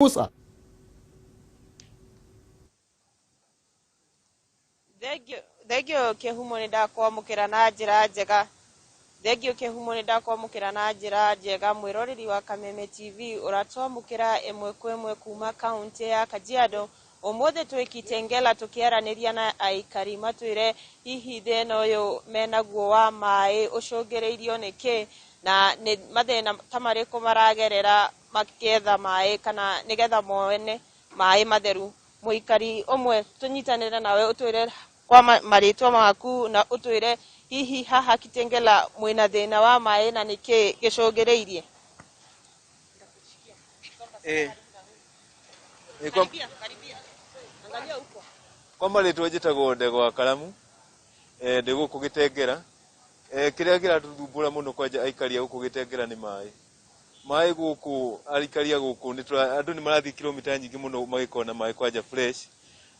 Musa. Thengio, thengio Kĩhumo, nĩ ndakwamũkĩra na njĩra njega. Thengio Kĩhumo, nĩ ndakwamũkĩra na njĩra njega. Mwĩroreri wa Kameme TV, ũratwamũkĩra ĩmwe kwa ĩmwe kuma kaunti ya Kajiado. Ũmũthĩ twĩ Kitengela tũkĩaranĩria na aikari matwĩre hihi thĩna ũyũ menaguo wa maĩ ũcũngĩrĩirio nĩ kĩ na nĩ mathĩna ta marĩkũ maragerera makĩetha maĩ kana nĩgetha mone maĩ matheru. Mũikari ũmwe tũnyitanĩre nawe, ũtwĩre kwa marĩtwa maku na ũtwĩre hihi haha Kitengela mwĩna thĩna wa maĩ na nĩkĩ gĩcũngĩrĩirie. Karibia, karibia. Angalia huko. Kwa marĩtwa njĩtagwo Ndegwa Karamu, ndĩ gũkũ Gĩtengera. Kĩrĩa kĩratũthumbũra mũno kwanja aikari a gũkũ Gĩtengera nĩ maĩ. Maĩ gũkũ, aikari a gũkũ nĩ andũ nĩ marathiĩ kilomita nyingĩ mũno magĩkona maĩ kwanja fresh.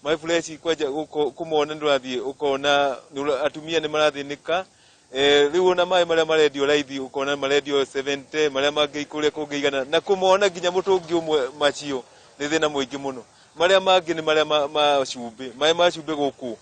Maĩ fresh kwanja gũkũ kũmona nĩ ũrathiĩ ũkona atumia nĩ marathĩnĩka. Rĩu ona maĩ marĩa marendio raithi ũkona marendio 70, marĩa mangĩ kũrĩa kũngĩ 100, na kũmona nginya mũtũngi ũmwe macio nĩ thĩna mũingĩ mũno. Marĩa mangĩ nĩ marĩa ma cumbĩ. Maĩ ma cumbĩ gũkũ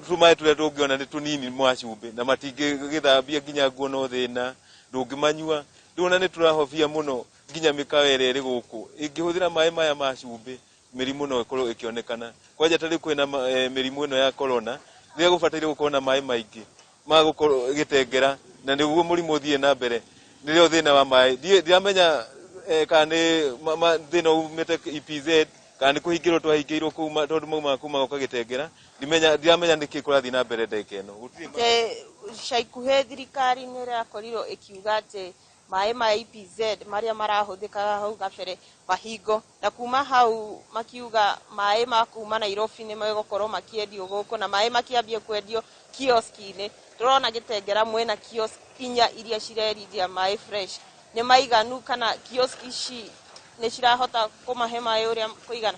tũmaĩ tũrĩa tũngĩona nĩ tũnini ma cumbĩ na matingĩgĩthambia nginya nguo no thĩna, ndũngĩmanyua. Rĩu ona nĩ tũrahobia mũno nginya mĩkawa ĩrĩa ĩrĩ gũkũ ĩngĩhũthĩra maĩ maya ma cumbĩ, mĩrimũ no ĩkorwo ĩkĩonekana. Kwanja ta rĩu kwĩna mĩrimũ ĩno ya corona, rĩrĩa gũbataire gũkorwo na maĩ maingĩ ma gũkorwo Gĩtengera na nĩguo mũrimũ ũthiĩ na mbere, nĩrĩo thĩna wa maĩ. Ndiramenya kana nĩ thĩna umĩte EPZ kana nĩ kũhingĩrwo twahingĩirwo kũu tondũ maumaga kuma gũka Gĩtengera. Ndiramenya nĩkĩ kũrathiĩ na mbere ndagĩka ĩno. Gũtirĩ maĩ. Ica ikuhĩ thirikari nĩ ĩrakorirwo ĩkiuga atĩ maĩ ma EPZ marĩa marahũthĩkaga hau gabere mahingo, na kuma hau makiuga maĩ ma kuma Nairobi nĩ megũkorwo makĩendio gũkũ, na maĩ makĩambia kwendio kioski-inĩ. Tũrona Gĩtengera mwĩna kiosk inya iria cirendia maĩ fresh. Nĩ maiganu kana kiosk ici nĩ cirahota kũmahe maĩ ũrĩa kũigana?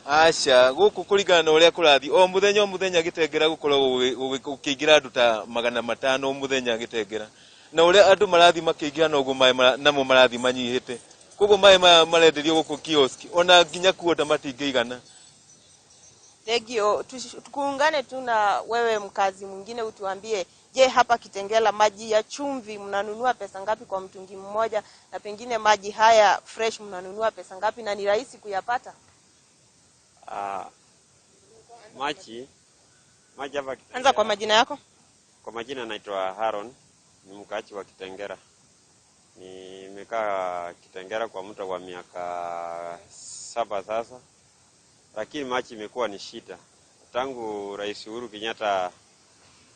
Aca, gũkũ kũringana na ũrĩa kũrathiĩ o mũthenya o mũthenya Gĩtengera gũkoragwo gũkĩingĩra andũ ta 500 o mũthenya Gĩtengera, na ũrĩa andũ marathiĩ makĩingĩra noguo maĩ namo marathiĩ manyihĩte. Koguo maĩ maya marenderio gũkũ kiosk ona nginya kuota matingĩigana. Thengio, tuungane tu na wewe mkazi mwingine utuambie, je, hapa Kitengela maji ya chumvi mnanunua pesa ngapi kwa mtungi mmoja, na pengine maji haya fresh mnanunua pesa ngapi na ni rahisi kuyapata? Maji hapa Kitengela. Anza kwa majina yako. Kwa majina naitwa Haron, ni mkaaji wa Kitengela. Nimekaa Kitengela kwa muda wa miaka 7 sasa, lakini maji imekuwa ni shida tangu Rais Uhuru Kenyatta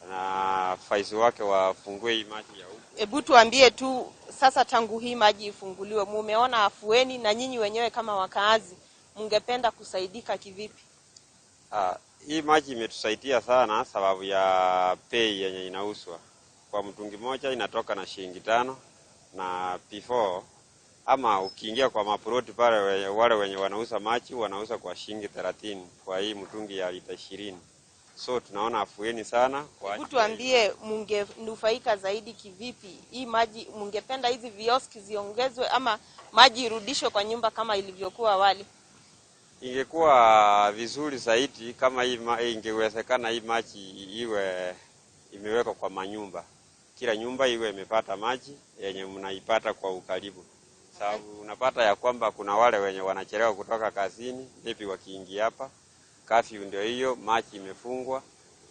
na faizi wake wafungue hii maji ya huku. Hebu tuambie tu sasa, tangu hii maji ifunguliwe, mumeona afueni, na nyinyi wenyewe kama wakaazi mungependa kusaidika kivipi? Hii maji imetusaidia sana sababu ya bei yenye inauzwa. Kwa mtungi moja inatoka na shilingi 5 na before, ama ukiingia kwa maploti pale wale wenye wanauza maji wanauza kwa shilingi 30 kwa hii mtungi ya lita 20. So tunaona afueni sana kwa Hebu tuambie mungenufaika zaidi kivipi? Hii maji mungependa hizi vioski ziongezwe ama maji irudishwe kwa nyumba kama ilivyokuwa awali? Ingekuwa vizuri zaidi kama hii ingewezekana hii maji iwe imewekwa kwa manyumba. Kila nyumba iwe imepata maji yenye mnaipata kwa ukaribu. Sababu unapata ya kwamba kuna wale wenye wanachelewa kutoka kazini, maybe wakiingia hapa, curfew ndio hiyo, maji imefungwa,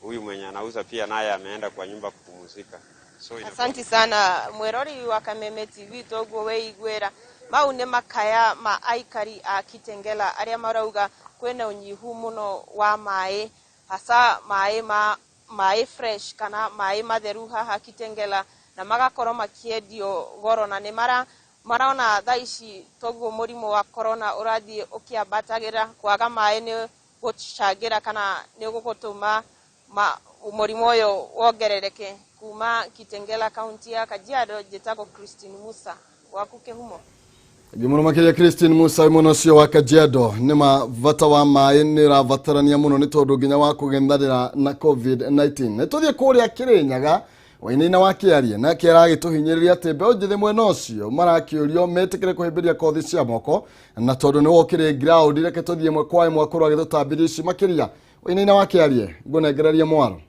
huyu mwenye anauza pia naye ameenda kwa nyumba kupumzika. So inakuwa Asante sana mwerori wa Kameme TV, toguo weiguera mau nĩ makaya ma aikari a Kitengela arĩa marauga kwĩna ũnyihu mũno wa maĩ, hasa maĩ ma maĩ fresh kana maĩ matheru haha Kitengela, na magakorwo makĩendio goro, na nĩ marona thaa ici toguo mũrimũ wa corona ũrathiĩ ũkĩambatagĩra, kwaga maĩ nĩ gũcangĩra kana nĩ gũgũtũma mũrimũ ũyũ wongerereke. Kuma Kitengela, kaunti ya Kajiado, njĩtagwo Christine Musa, waku Kĩhumo. Ngĩmũno makĩria Christine Musa mwena ũcio wa Kajiado. Nĩ ma bata wa maĩ nĩ ũrabatarania mũno nĩ tondũ nginya wa kũng'ethanĩra na COVID-19. Nĩ tũthiĩ kũrĩa Kĩrĩnyaga. Wainaina wa Kĩarie nake aragĩtũhinyĩrĩria atĩ mbeũ njĩthĩ mwena ũcio marakĩũrio metĩkĩre kũhĩmbĩria kothi cia moko, na tondũ nĩwe ũkĩrĩ ground, reke tũthiĩ ĩmwe kwa ĩmwe akorwo agĩtũtambĩria ici makĩria. Wainaina wa Kĩarie, ngũnengererie mwaro.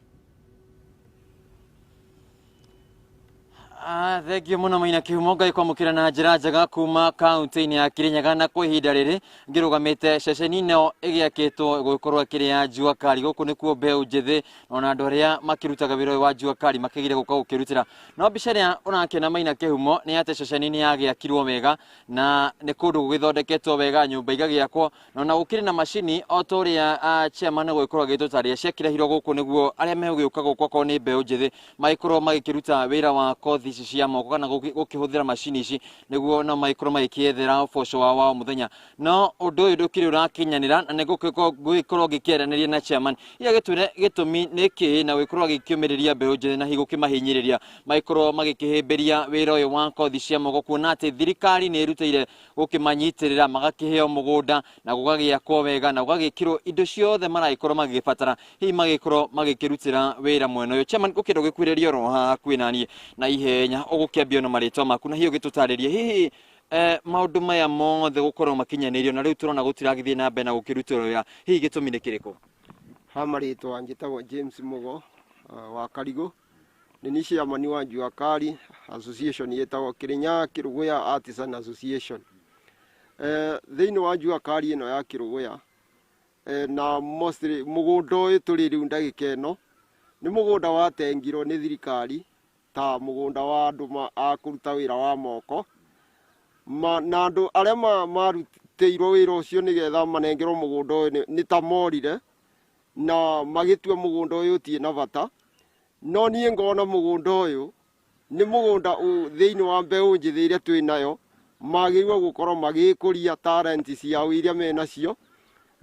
Thengio muno Maina Kĩhumo, Ngai kwamũkĩra na njĩra njega kuma kaunti-inĩ ya Kirinyaga. Na kwa ihinda rĩrĩ ngĩrũgamĩte ceceni ĩno ĩgĩakĩtwo gũgĩkorwo ĩkĩrĩ ya Jua Kali. Gũkũ nĩkuo mbeũ njĩthĩ ona andũ arĩa makĩrutaga wĩra ũyũ wa Jua Kali makĩgire gũka gũkĩrutĩra. No mbica ĩrĩa ũrakĩona Maina Kĩhumo nĩ atĩ ceceni nĩ yagĩakirwo wega na nĩ kũndũ gũgĩthondeketwo wega, nyũmba igagĩakwo na ona gũkĩrĩ na macini o ta ũrĩa chairman gũgĩkorwo agĩtũtarĩria ciakĩrehirwo gũkũ nĩguo arĩa megũgĩũka gũkũ akorwo nĩ mbeũ njĩthĩ magĩkorwo magĩkĩruta wĩra wa kothi ici cia moko kana gũkĩhũthĩra macini ici nĩguo no magĩkorwo magĩkĩethera ũboco wao wa o mũthenya. No ũndũ ũyũ ndũkĩrĩ ũrakinyanĩra na nĩ gũgĩkorwo ngĩkĩaranĩria na chairman iria gĩtwĩre gĩtũmi nĩ kĩĩ na gũgĩkorwo agĩkĩũmĩrĩria mbeũ njĩthĩ na hihi gũkĩmahinyĩrĩria magĩkorwo magĩkĩhĩmbĩria wĩra ũyũ wa kothi cia moko, kuona atĩ thirikari nĩ ĩrutĩire gũkĩmanyitĩrĩra magakĩheo mũgũnda na gũgagĩakwo wega na gũgagĩkĩrwo indo ciothe maragĩkorwo magĩgĩbatara hihi magĩkorwo magĩkĩrutĩra wĩra mwena ũyũ. Chairman, gũkĩenda gũgĩkuhĩrĩria oro haha hakuhĩ naniĩ na ihenya ũgũkĩambia na marĩtwa maku na hihi ũgĩtũtarĩrie hihi maũndũ maya mothe gũkorwo makinyanĩirio na rĩu tũrona gũtiragĩthiĩ na mbere na gũkĩrutĩrwo wĩra, hihi gĩtũmi nĩ kĩrĩkũ? Ha marĩtwa njĩtagwo James Mugo wa Karigũ, nĩ niĩ chairman wa Jua Kali Association ĩtagwo Kirinyaga Kĩrũgũya Artisan Association. Thĩinĩ wa Jua Kali ĩno ya Kĩrũgũya na mostly mũgũnda ũyũ tũrĩ rĩu ndagĩka ĩno nĩ mũgũnda watengirwo nĩ thirikari ta mũgũnda wa andũ a kũruta wĩra wa moko na andũ arĩa marutĩirwo wĩra ũcio nĩgetha manengerwo mũgũnda ũyũ nĩ ta morire na magĩtua mũgũnda ũyũ ũtirĩ na bata. No niĩ ngona mũgũnda ũyũ nĩ mũgũnda thĩinĩ wa mbeũ njĩthĩ iria twĩ nayo magĩrĩirwo gũkorwo magĩkũria talent ciao iria menacio,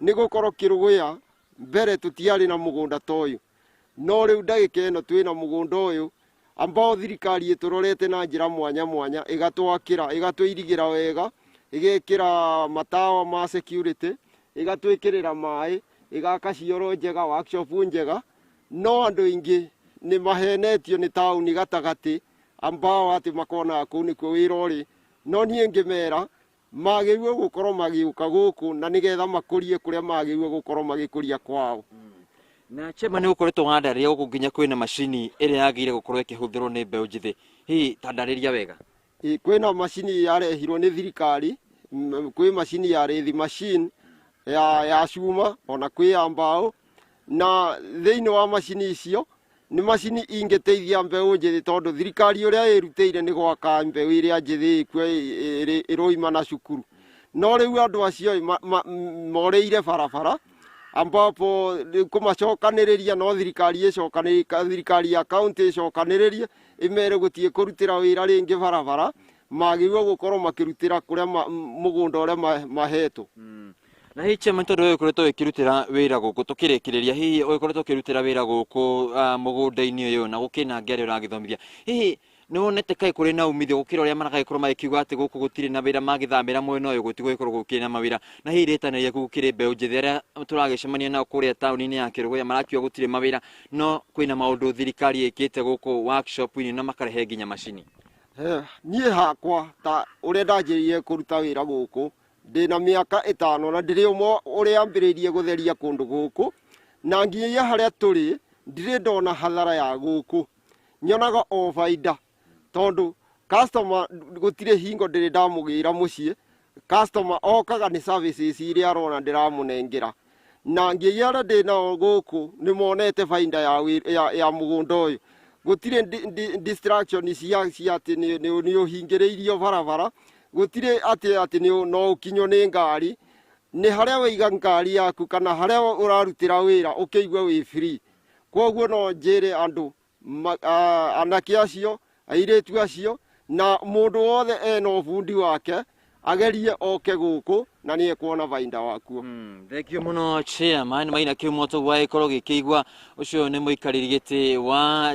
nĩ gũkorwo Kĩrũgũya mbere tũtiarĩ na mũgũnda ta ũyũ, no rĩu ndagĩka ĩno twĩna mũgũnda ũyũ ambao thirikari ĩtũrorete na njĩra mwanya mwanya, ĩgatwakĩra, ĩgatũirigĩra wega, ĩgekĩra matawa ma security, ĩgatwĩkĩrĩra maĩ, ĩgaka cioro njega, workshop njega. No andũ aingĩ nĩ mahenetio nĩ taũni gatagatĩ ambao atĩ makonaga kũu nĩkuo wĩra ũrĩ. No niĩ ngĩmera magĩrĩirwo gũkorwo magĩũka gũkũ na nĩgetha makũrie kũrĩa magĩrĩirwo gũkorwo magĩkũria kwao. Na chairman, nĩ ũkoretwo wandarĩria gũkũ nginya kwĩna macini ĩrĩa yagĩrĩire gũkorwo ĩkĩhũthĩrwo nĩ mbeũ njĩthĩ, hihi ta ndarĩria wega. Kwĩna macini yarehirwo nĩ thirikari, kwĩ macini ya lathe machine ya cuma ona kwĩ ya mbaũ, na thĩinĩ wa macini icio nĩ macini ingĩteithia mbeũ njĩthĩ tondũ thirikari ũrĩa ĩrutĩire nĩ gwaka mbeũ ĩrĩa njĩthĩ ĩkuo ĩroima na cukuru. No rĩu andũ acio morĩire barabara ambapo kũmacokanĩrĩria no thirikari ĩcokanĩrĩrie, thirikari ya kaunti ĩcokanĩrĩrie ĩmere gũthiĩ kũrutĩra wĩra rĩngĩ barabara, magĩrĩirwo gũkorwo makĩrutĩra kũrĩa mũgũnda ũrĩa mahetwo. Na hihi chairman, tondũ ũyũ ũkoretwo ũkĩrutĩra wĩra gũkũ, tũkĩrĩkĩrĩria, hihi ũkoretwo ũkĩrutĩra wĩra gũkũ mũgũnda-inĩ ũyũ na gũkĩrĩ na angĩ arĩa ũragĩthomithia, hihi nĩ wonete kaĩ kũrĩ na umithio gũkĩra ũrĩa maragĩkorwo magĩkiuga atĩ gũkũ gũtirĩ na wĩra, magĩthamĩra mwena ũyũ gũtigũgĩkorwo gũkĩrĩ na mawĩra? Na hihi rĩtana rĩaku gũkĩrĩ mbeũ njĩthĩ arĩa tũragĩcemania nao kũrĩa taũni-inĩ ya Kĩrũgũya marakiuga gũtirĩ mawĩra, no kwĩna maũndũ thirikari ĩkĩte gũkũ workshop-inĩ na makarehe nginya macini? Niĩ hakwa ta ũrĩa ndanjĩrĩirie kũruta wĩra gũkũ ndĩna mĩaka 5 na ndĩrĩ ũmwe ũrĩa ambĩrĩirie gũtheria kũndũ gũkũ, na nginyagia harĩa tũrĩ ndirĩ ndona hathara ya gũkũ, nyonaga o baida tondũ customer gũtirĩ hingo ndĩrĩ ndamũgĩra mũciĩ, customer okaga nĩ services iria arona ndĩramũnengera, na nginyagia arĩa ndĩ nao gũkũ nĩ monete baida ya mũgũnda ũyũ. Gũtirĩ distraction cia atĩ nĩ ũhingĩrĩirio barabara, gũtirĩ atĩ no ũkinywo nĩ ngari, nĩ harĩa waiga ngari yaku kana harĩa ũrarutĩra wĩra ũkĩigua wĩ free. Koguo no njĩre andũ anake acio, airĩtu acio na mũndũ wothe ena ũbundi wake agerie oke gũkũ Na nĩ ekuona bainda wakuo. Thengio mũno, chairman Maina Kĩhumo. Toguo agĩkorwo gĩkĩigua, ũcio nĩ mũikarĩri gĩtĩ wa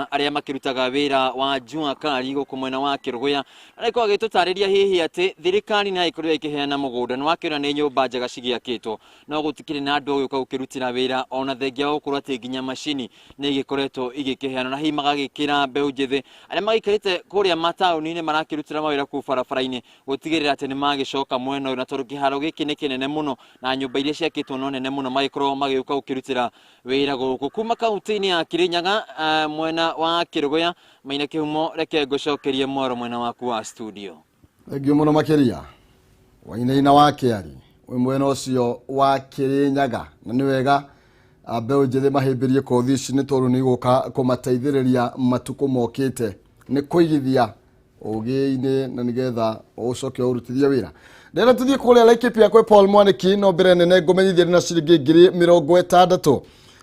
arĩa makĩrutaga wĩra wa Jua Kali gũkũ mwena wa Kĩrũgũya, arĩkorwo agĩtũtarĩria hihi atĩ thirikari nĩ ĩkorirwo ĩkĩheana mũgũnda na wakĩona nĩ nyũmba njega cigĩakĩtwo, no gũtikĩrĩ na andũ agũka gũkĩrutĩra wĩra, ona thengia wa gũkorwo atĩ nginya macini nĩ igĩkoretwo igĩkĩheanwo, na hihi magagĩkĩra mbeũ njĩthĩ arĩa magĩikarĩte kũrĩa mataũni-inĩ marakĩrutĩra mawĩra kũu barabara-inĩ gũtigĩrĩra atĩ nĩ magĩcoka mwena ũyũ, na tondũ kĩharo gĩkĩ nĩ kĩnene mũno na nyũmba iria ciakĩtwo no nene mũno, magĩkorwo magĩũka gũkĩrutĩra wĩra gũkũ. Kuma kaunti-inĩ ya Kirinyaga, mwena wa Kĩrũgũya, Maina Kĩhumo, reke ngũcokerie mwaro mwena waku wa studio. Thengio mũno makĩria, Wainaina wa Kĩari, wĩ mwena ũcio wa Kĩrĩnyaga. Na nĩ wega mbeũ njĩthĩ mahĩmbĩrie kothi ici, nĩ tondũ nĩ igũka kũmateithĩrĩria matukũ mokĩte, nĩ kũigithia ũgĩ-inĩ na nĩgetha ũcoke ũrutithie wĩra. Ndĩrenda tũthiĩ kũrĩa Laikipia kwĩ Paul Mwanĩki, no mbere nene ngũmenyithie ndĩna ciringi 60,000,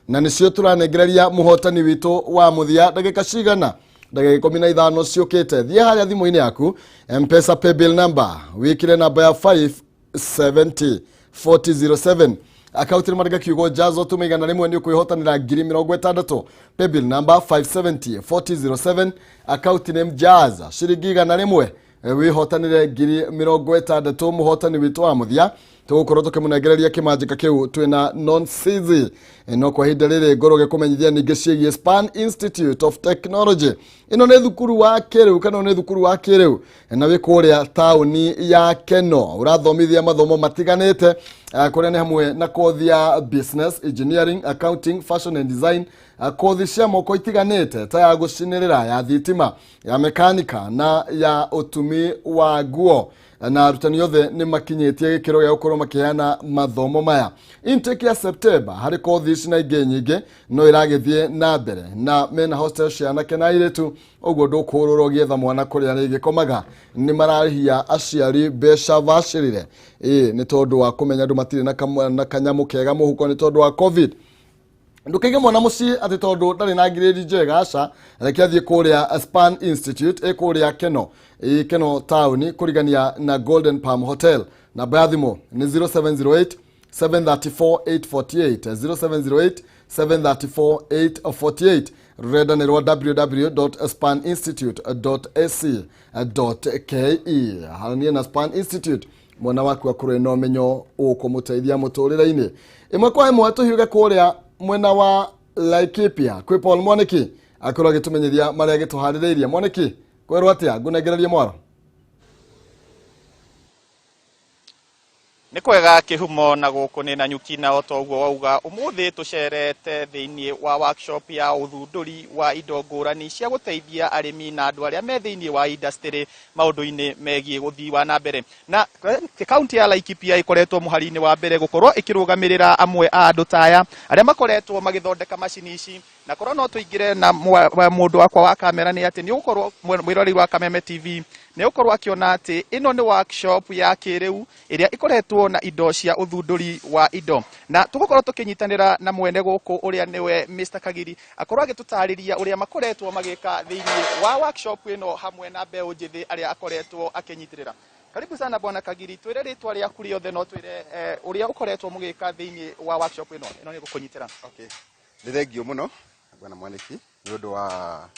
na nĩcio tũranengereria mũhotani witũ wa mũthia ndagĩka cigana, ndagĩka 15 ciũkĩte. Thiĩ harĩa thimũ-inĩ yaku, Mpesa paybill number, wĩkĩre namba ya 570 4007, akaunti nĩ marĩga kiugo jazo, tũme 100, nĩ ũkwĩhotanĩra 60,000. Paybill number 570 4007, account name Jazz, ciringi 100, wĩhotanĩre 60,000. Mũhotani witũ wa mũthia tũgũkorwo tũkĩmũnengereria kĩmanjĩka kĩu twĩna non-cz. No kwa ihinda rĩrĩ ngorwo gĩkũmenyithia ningĩ ciĩgiĩ Span Institute of Technology. Ĩno nĩ thukuru wa kĩrĩu, kana nĩ thukuru wa kĩrĩu na wĩ kũrĩa taũni ya Keno, ũrathomithia mathomo matiganĩte, kũrĩa nĩ hamwe na kothi ya business, engineering, accounting, fashion and design, kothi cia moko itiganĩte ta ya gũcinĩrĩra, ya thitima, ya mekanika na ya ũtumi wa nguo, na arutani othe nĩ makinyĩtie gĩkĩro gĩa gũkorwo makĩheana mathomo maya. Intake ya September harĩ kothi ici na ingĩ nyingĩ no ĩragĩthiĩ na mbere, na mena hostel cia anake na airĩtu, ũguo ndũkũrũra ũgĩetha mwana kũrĩa rĩgĩkomaga. Nĩ mararĩhia aciari mbeca bacĩrĩre, ĩĩ, nĩ tondũ wa kũmenya andũ matirĩ na kanyamũ kega mũhuko nĩ tondũ wa COVID. Ndũkaige mwana mũciĩ atĩ tondũ ndarĩ na ngirĩndi njega, aca, reke athiĩ kũrĩa Span Institute, ĩ kũrĩa Keno, ĩ Keno taũni, kũrigania na Golden Palm Hotel. Namba ya thimũ nĩ 0708 734 848, 0708 734 848. Rũrenda nĩ rwa www.spaninstitute.ac.ke. Haranie na Span Institute, mwana waku akorwo na ũmenyo ũkũmũteithia mũtũrĩre-inĩ. Ĩmwe kwa ĩmwe tũhiũge kũrĩa mwena wa Laikipia kwĩ Paul Mwanĩki, akorwo agĩtũmenyithia marĩa agĩtũharĩrĩirie. Mwanĩki, kwerwo atĩa? Ngũnengererie mwaro. Nĩ kwega, Kĩhumo, na gũkũ nĩ Nanyuki, na o ta ũguo wauga, ũmũthĩ tũcerete thĩinĩ wa workshop ya ũthundũri wa indo ngũrani cia gũteithia arĩmi na andũ arĩa me thĩinĩ wa industry maũndũ-inĩ megiĩ ũthii wa na mbere. Na kaunti ya Laikipia ĩkoretwo mũhari-inĩ wa mbere gũkorwo ĩkĩrũgamĩrĩra amwe a andũ ta aya arĩa makoretwo magĩthondeka macini ici. Na korwo no tũingĩre na mũndũ wakwa wa kamera, nĩ atĩ nĩ ũgũkorwo mwĩroreri wa Kameme TV nĩ ũgũkorwo akĩona atĩ ĩno nĩ workshop ya kĩrĩu ĩrĩa ĩkoretwo na indo cia ũthundũri wa indo, na tũgũkorwo tũkĩnyitanĩra na mwene gũkũ, ũrĩa nĩwe Mr Kagiri, akorwo agĩtũtarĩria ũrĩa makoretwo magĩka thĩinĩ wa workshop ĩno hamwe na mbeũ njĩthĩ arĩa akoretwo akĩnyitĩrĩra. Karibu sana, Bwana Kagiri. Twĩre rĩtwa rĩaku rĩothe, no twĩre ũrĩa ũkoretwo mũgĩka thĩinĩ wa workshop ĩno. Ĩno nĩ gũkũnyitĩra. Okay. Nĩ thengio mũno, bwana Mwanĩki, nĩ ũndũ wa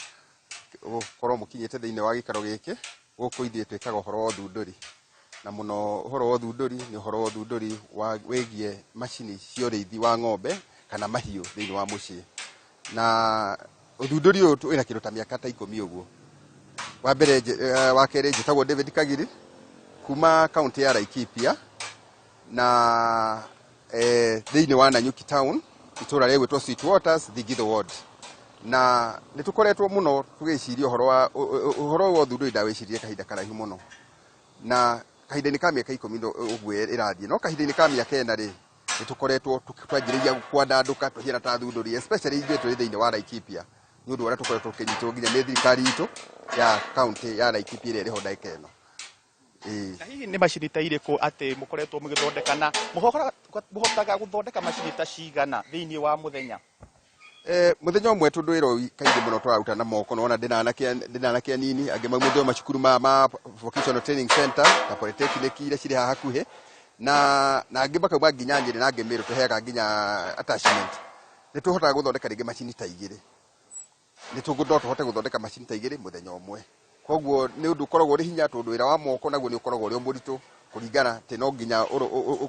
gũkorwo mũkinyĩte thĩinĩ wa gĩikaro gĩkĩ. Gũkũ ithuĩ twĩkaga ũhoro wa ũthundũri, na mũno ũhoro wa ũthundũri nĩ ũhoro wa ũthundũri wa wĩgiĩ macini cia ũrĩithi wa ng'ombe kana mahiũ thĩinĩ wa mũciĩ. Na ũthundũri ũyũ wĩna kĩndũ ta mĩaka ta 10 ũguo. Wa mbere, wa kerĩ, njĩtagwo David Kagiri kuma kaunti ya Laikipia na thĩinĩ wa Nanyuki town, itũra rĩgwĩtwo Sweet Waters, Thingitho ward. Na nĩ tũkoretwo mũno tũgĩciria ũhoro wa ũhoro wa ũthundũri. Ndawĩciririe kahinda karaihu mũno, na kahinda-inĩ ka mĩaka 10 ũguo ĩrathiĩ, no kahinda-inĩ ka mĩaka 4 rĩ, nĩ tũkoretwo twanjĩrĩria kwandandũka tũhiana ta athundũri, especially ithuĩ tũrĩ thĩinĩ wa Laikipia, nĩ ũndũ wa ũrĩa tũkoretwo tũkĩnyitwo nginya nĩ thirikari itũ ya kaunti ya Laikipia ĩrĩa ĩrĩho ndagĩka ĩno. Ĩĩ. Na hihi nĩ macini ta irĩkũ atĩ mũkoretwo mũgĩthondeka, na mũhotaga gũthondeka macini ta cigana thĩinĩ wa mũthenya? Mũthenya ũmwe, tondũ wĩra ũyũ kaingĩ mũno tũraruta na moko, nona ndĩna anake anini angĩ maumĩte macukuru ma vocational training center na polytechnic iria cirĩ haha hakuhĩ. Na angĩ makauma nginya Nyĩrĩ na angĩ Mĩrũ, tũheaga nginya attachment. Nĩ tũhotaga gũthondeka rĩngĩ macini ta 2, nĩ no tũhote gũthondeka macini ta 2 mũthenya ũmwe. Koguo nĩ ũndũ ũkoragwo ũrĩ hinya, tondũ wĩra wa moko naguo nĩ ũkoragwo ũrĩ o mũritũ, kũringana atĩ no nginya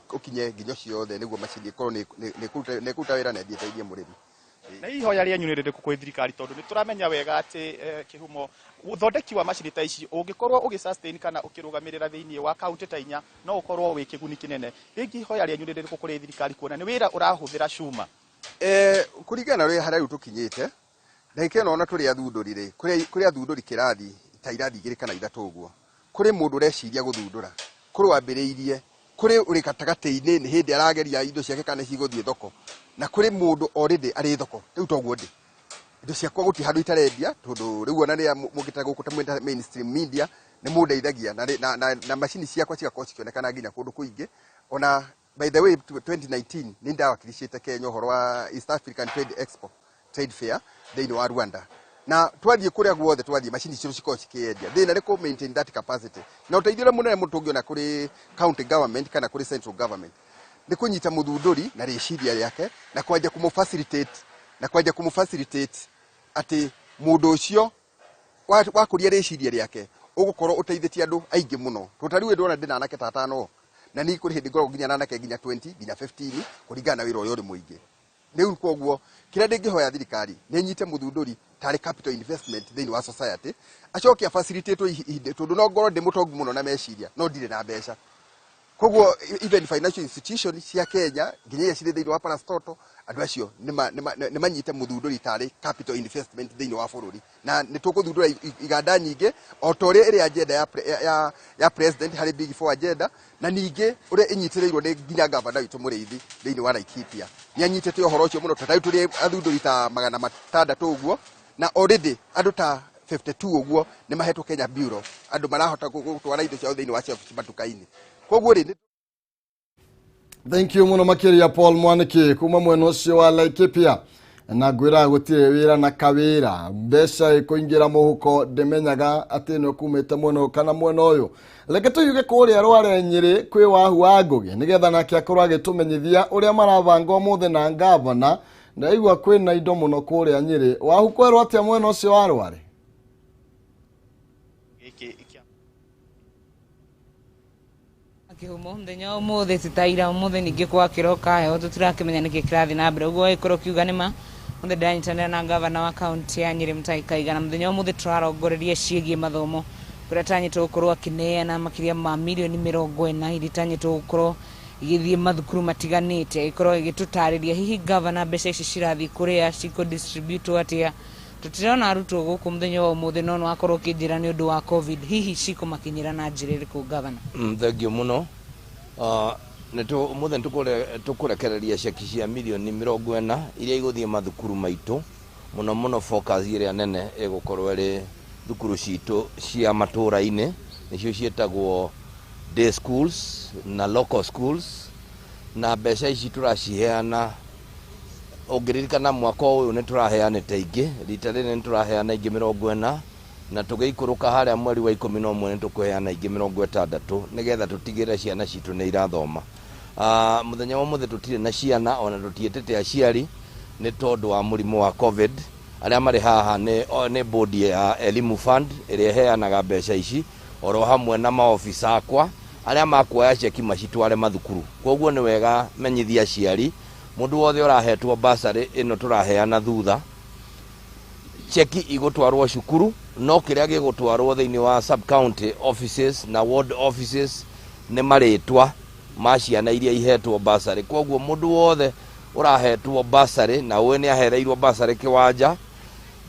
ũkinye nginyo ciothe nĩguo macini ĩkorwo nĩ ĩkũruta wĩra na ĩthiĩ ĩteithie mũrĩmi. Na ihoya rĩanyu nĩ rĩrĩkũ kwĩ thirikari, tondũ nĩ tũramenya wega atĩ Kĩhumo, ũthondeki wa macini ta ici ũngĩkorwo ũgĩ sustain kana ũkĩrũgamĩrĩra thĩinĩ wa kaunti ta 4 no ũkorwo wĩ kĩguni kĩnene. Rĩngĩ ihoya rĩanyu nĩ rĩrĩkũ kũrĩ thirikari, kuona nĩ wĩra ũrahũthĩra cuma? Kũringana na ũrĩa harĩa rĩu tũkinyĩte ndagĩka ĩno, ona tũrĩ athundũri rĩ, kũrĩ athundũri kĩrathi ta irathi 2 kana 3 ũguo. Kũrĩ mũndũ ũreciria gũthundũra, kũrĩ wambĩrĩirie, kũrĩ ũrĩ gatagatĩ-inĩ nĩ hĩndĩ arageria indo ciake kana cigũthiĩ thoko, na kũrĩ mũndũ already arĩ thoko. Rĩu toguo ndĩ, indo ciakwa gũtirĩ handũ itarendia, tondũ rĩu ona rĩrĩa mũngĩta gũkũ ta mwĩta mainstream media nĩ mũndeithagia na macini ciakwa cigakorwo cikĩonekana nginya kũndũ kũingĩ. Ona by the way, 2019 nĩ ndawakiricĩte Kenya ũhoro wa East African Trade Expo, Trade Fair thĩinĩ wa Rwanda, na twathiĩ kũrĩa guothe twathiĩ macini icio cikorwo cikĩendia. Thĩna nĩ kũ maintain that capacity, na ũteithio ũrĩa mũnene mũno tũngĩona kũrĩ county government kana kũrĩ central government nĩ kũnyita mũthundũri na rĩciria rĩake na kwanjia kũmũ facilitate, na kwanjia kũmũ facilitate atĩ mũndũ ũcio wakũria rĩciria rĩake ũgũkorwo ũteithĩtie andũ aingĩ mũno. Tondũ ta rĩu ndĩrona ndĩna anake ta 5, na niĩ kũrĩ hĩndĩ ngoragwo nginya na anake nginya 20 nginya 15, kũringana na wĩra ũrĩa ũrĩ mũingĩ. Rĩu koguo kĩrĩa ndĩngĩhoya thirikari nĩ nyite mũthundũri tarĩ capital investment thĩinĩ wa society, acoke a facilitate ihinda, tondũ no ngorwo ndĩ mũtongu mũno na meciria no ndirĩ na mbeca. Koguo even financial institution cia Kenya, nginya iria cirĩ thĩinĩ wa parastatal, andũ acio nĩ manyite mũthundũri tarĩ capital investment thĩinĩ wa bũrũri, na nĩ tũkũthundũra iganda nyingĩ o ta ũrĩa ĩrĩ agenda ya president harĩ Big Four agenda, na ningĩ ũrĩa ĩnyitĩrĩirwo nĩ nginya gavana witũ Mũrĩithi thĩinĩ wa Laikipia nĩ anyitĩte ũhoro ũcio mũno. Tondũ rĩu tũrĩ athundũri ta 600 ũguo, na already andũ ta 52 ũguo nĩ mahetwo Kenya Bureau, andũ marahota gũtwara indo ciao thĩinĩ wa shelf matuka-inĩ. Koguo rĩ Thank you muno makiria, Paul Mwaniki, kuma mwena ũcio wa Laikipia. Na ngwĩraga gũtirĩ wĩra na kawĩra, mbeca ĩkũingĩra mũhuko ndĩmenyaga atĩ ĩno kumĩte mwena ũyũ kana mwena ũyũ. Reke tũyuge kũrĩa Rware Nyĩrĩ kwĩ Wahu wa Ngũgĩ, nĩgetha nake akorwo agĩtũmenyithia ũrĩa marabanga ũmũthĩ na ngavana. Ndaigua kwĩna indo mũno kũrĩa Nyĩrĩ. Wahu, kwerwo atĩa mwena ũcio wa Rware? Gĩkĩ kĩa Kĩhumo, mũthenya wa ũmũthĩ ti ta ira. Ũmũthĩ ningĩ gwakĩroka heho, tũtirakĩmenya nĩkĩ kĩrathiĩ na mbere. Ũguo wagĩkorwo ũkiuga nĩma, ũmũthĩ ndĩranyitanĩra na ngavana wa kaunti ya Nyĩrĩ, Mutahi Kaiga, na mũthenya wa ũmũthĩ tũrarongoreria ciĩgiĩ mathomo, kũrĩa tanyĩtwo gũkorwo akĩneana makĩria ma mirioni 40 iria itanyĩtwo gũkorwo igĩthiĩ mathukuru matiganĩte. Ĩkorwo ĩgĩtũtarĩria hihi gavana, mbeca ici cirathiĩ kũrĩa, cikũ distribute atĩa? Tũtirona arutwo gũkũ mũthenya wa ũmũthĩ, no nĩwakorwo ũkĩnjĩra nĩ ũndũ wa COVID. Hihi cikũmakinyĩra na njĩra ĩrĩkũ, gavana? Thengiũ mũno. Ũmũthĩ nĩ tũkũrekereria ceki cia mirioni 40 iria igũthiĩ mathukuru maitũ. Mũno mũno focus ĩrĩa nene ĩgũkorwo ĩrĩ thukuru citũ cia matũra-inĩ, nĩcio ciĩtagwo day schools na local schools. Na mbeca ici tũraciheana, ũngĩririkana mwaka ũyũ nĩ tũraheanĩte ingĩ, rita rĩrĩ nĩ tũraheana ingĩ 40, na tũgĩikũrũka harĩa mweri wa 11 nĩ tũkũheana ingĩ 60, nĩgetha tũtigĩrĩre ciana citũ nĩ irathoma. Mũthenya wa ũmũthĩ tũtirĩ na ciana, ona tũtiĩtĩte aciari nĩ tondũ wa mũrimũ wa COVID. Arĩa marĩ haha nĩ board ya Elimu Fund ĩrĩa ĩheanaga mbeca ici, oro hamwe na maofisa akwa arĩa makuoya ceki macitware mathukuru. Koguo nĩ wega menyithia aciari, mũndũ wothe ũrahetwo basarĩ ĩno tũraheana thutha, ceki igũtwarwo cukuru, no kĩrĩa gĩgũtwarwo thĩinĩ wa sub county offices na ward offices nĩ marĩtwa ma ciana iria ihetwo basarĩ. Koguo mũndũ wothe ũrahetwo basarĩ na ũĩ nĩ ahereirwo basarĩ kĩwanja,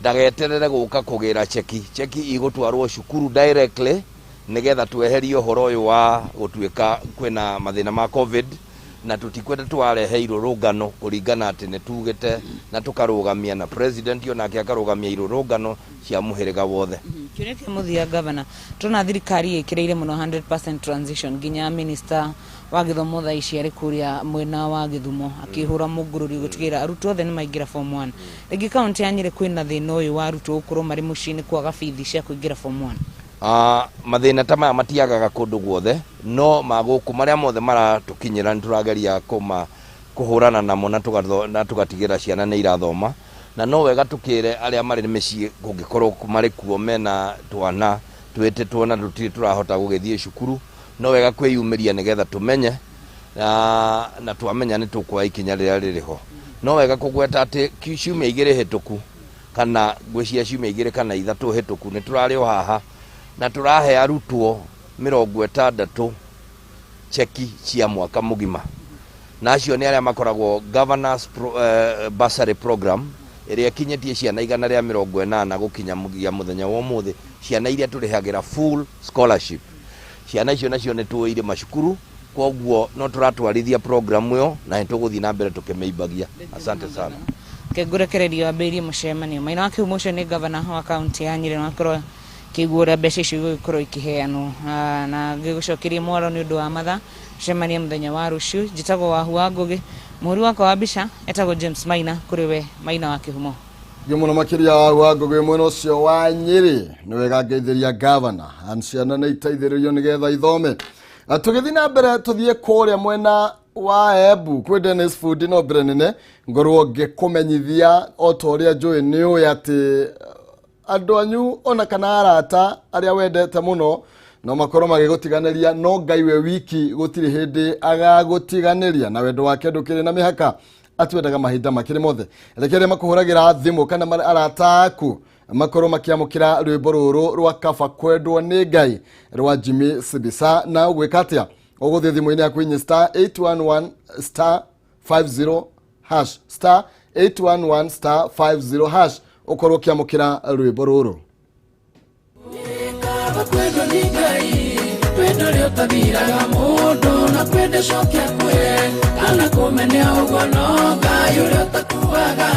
ndageterere gũka kũgĩra ceki. Ceki igũtwarwo cukuru directly, nĩgetha tweherie ũhoro ũyũ wa gũtuĩka kwĩna mathĩna ma COVID, na tũtikwenda twarehe irũrũngano, kũringana atĩ nĩ tugĩte na tũkarũgamia na president onake akarũgamia irũrũngano cia mũhĩrĩga wothe. Kĩũria kĩa mũthia, gavana, tũrona thirikari ĩkĩrĩire mũno 100% transition, nginya minister wa gĩthomo thaa ici arĩ kũrĩa mwena wa Gĩthumo akĩhũra mũngũrũri gũtigĩrĩra arutwo othe nĩ maingĩra form 1. Rĩngĩ kaunti ya Nyĩrĩ kwĩna thĩna ũyũ wa arutwo gũkorwo marĩ mũciĩ nĩ kwaga bithi cia kũingĩra form 1? Mathĩna ta maya matiagaga kũndũ guothe, no magũkũ marĩa mothe maratũkinyĩra nĩ tũrageria kũhũrana namo na tũgatigĩra ciana nĩ irathoma. Na no wega tũkĩre arĩa marĩ mĩciĩ kũngĩkorwo marĩ kuo mena twana twĩtĩtwo na tũtirĩ tũrahota gũgĩthiĩ cukuru, no wega kwĩyumĩria nĩgetha tũmenye na twamenya nĩ tũkuoya ikinya rĩrĩa rĩrĩ ho. No wega kũgweta atĩ ciumia 2 hĩtũku kana ngwĩciria ciumia 2 kana 3 hĩtũku nĩ tũrarĩ o haha na tũrahe arutwo 60 cheki cia mwaka mũgima, na acio nĩ arĩa makoragwo Governors Bursary Program ĩrĩa ĩkinyĩtie ciana 180 gũkinya mũthenya wa ũmũthĩ, ciana iria tũrĩhagĩra full scholarship. Ciana icio nacio nĩ tũĩire macukuru, koguo no tũratwarithia program ĩyo na nĩ tũgũthiĩ na mbere tũkĩmĩimbagia. Asante sana. Ngũrekererio wambĩrĩrie mũcemanio. Maina wa Kĩhumo ũcio nĩ gavana wa kaunti ya Nyĩrĩ, na akorwo kĩiguo ũrĩa mbeca icio igũgĩkorwo ikĩheanwo, na ngĩgũcokeria mwaro nĩ ũndũ wa mathaa. Cemania mũthenya wa rũciũ. Njĩtagwo Wahu wa Ngũgĩ, mũhũri wakwa wa mbica etagwo James Maina. Kũrĩ we Maina wa Kĩhumo. Ngĩ mũno makĩria wa Ngũgĩ mwena ũcio wa Nyĩrĩ. Nĩ wega ngeithĩria gavana, ciana nĩ iteithĩrĩrio nĩgetha ithome. Tũgĩthiĩ na mbere tũthiĩ kũrĩa mwena wa Embu kwĩ Dennis Fundi. No mbere nene ngorwo ngĩkũmenyithia o ta ũrĩa njũĩ nĩ ũĩ atĩ andũ anyu ona kana arata arĩa wendete mũno no makorwo magĩgũtiganĩria, no Ngai we wiki gũtirĩ hĩndĩ agagũtiganĩria, na wendo wake ndũkĩrĩ na mĩhaka, atwendaga mahinda makĩrĩ mothe. Reke arĩa makũhũragĩra thimũ kana arata aku makorwo makĩamũkĩra rwĩmbo rũrũ rwa Kaba Kwendwo nĩ Ngai rwa Jimmy Sibisa. Na ũgwĩka atĩa? Ũgũthiĩ thimũ-inĩ yaku inye star 811 star 50 hash, star 811 star 50 hash, ũkorwo ũkĩamũkĩra rwĩmbo rũrũ. Kaba kwendwo nĩ Ngai, wendo ũrĩa ũtathiraga mũndũ na kwenda coke akue kana kũmene ũguo, no Ngai ũrĩa ũtakuaga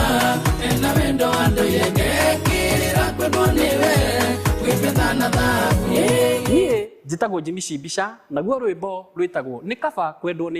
ena wendo andũire ngekĩrĩra kwendwo nĩwe kwĩ betha na thahabu. Niĩ njĩtagwo Jimmy Cibica, naguo rwĩmbo rwĩtagwo nĩ kaba kwendwo nĩ